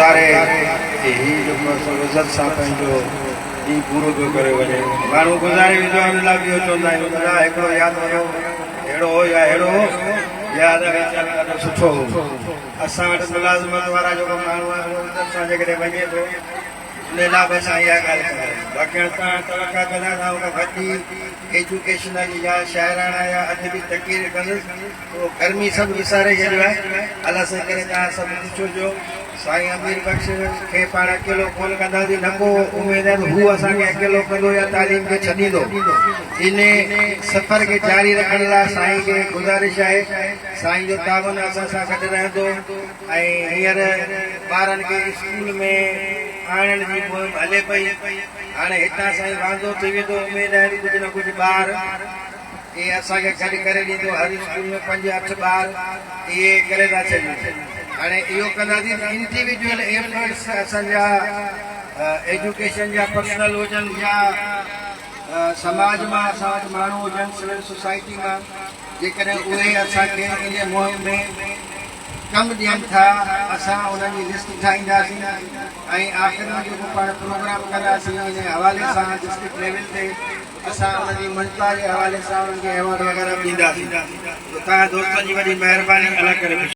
گذاري ۽ هي جيڪو آهي سو عزت سان پنهنجو ڏينهن پورو پيو ڪري وڃي. ماڻهو گذاري ويندو آهي ان لاء به اهو چوندا آهيون ته ادا هڪڙو يا ته وڏو ههڙو هو يا ههڙو هو يا ادا ويچارو ڏاڍو سٺو هو. اسان وٽ ملازمت وارا جيڪو ماڻهو آهي اهو عزت سان جيڪڏهن وڃي ٿو ان لاء به اسان اها ڳالهه ڪندا آهيون. باقي هاڻي توهان توقع ڪندا ته آئون ڪا وڏي ايجوڪيشنل يا شاعراڻا يا ادبي تقرير ڪندس ته اهو گرمي سڀ وساري ڇڏيو آهي. الله سائين ڪري توهان سڀ خوش هجو. سائين امير بخش کي پاڻ اڪيلو ڪونه ڪنداسين نه ڪو اميد آهي ته هو اسان کي اڪيلو ڪندو يا تعليم کي ڇڏيندو. ان سفر کي جاري رکڻ لاء سائين کي گذارش آهي سائين جو تعاون اسان سان گڏ رهندو ۽ هينئر ٻارن کي اسڪول ۾ آڻڻ جي مهم هلي پئي. هاڻي هتان سائين واندو ٿي ويندو اميد آهي ته ڪجهه نه ڪجهه ٻار اهي اسان کي گڏ ڪري ڏيندو هر اسڪول ۾ پنج اٺ ٻار اهي ڪري ٿا ڇڏيون هاڻي اهو ڪنداسين ته انڊيويجوئل ايفرٽس اسان جا ايجوڪيشن جا پرسنل هجن يا سماج مان اسان وٽ ماڻهو هجن سول سوسائٽي مان جيڪڏهن اهي اسان کي ان مهم ۾ ڪم ڏين ٿا اسان انهن جي لسٽ ٺاهينداسين ۽ آخر ۾ جيڪو پاڻ پروگرام ڪنداسين ان حوالي سان ڊسٽرڪٽ ليول تي اسان ان جي مڃتا جي حوالي سان انهن کي ايوارڊ وغيره به ڏينداسين. توهان دوستن جي وڏي مهرباني الله ڪري خوش.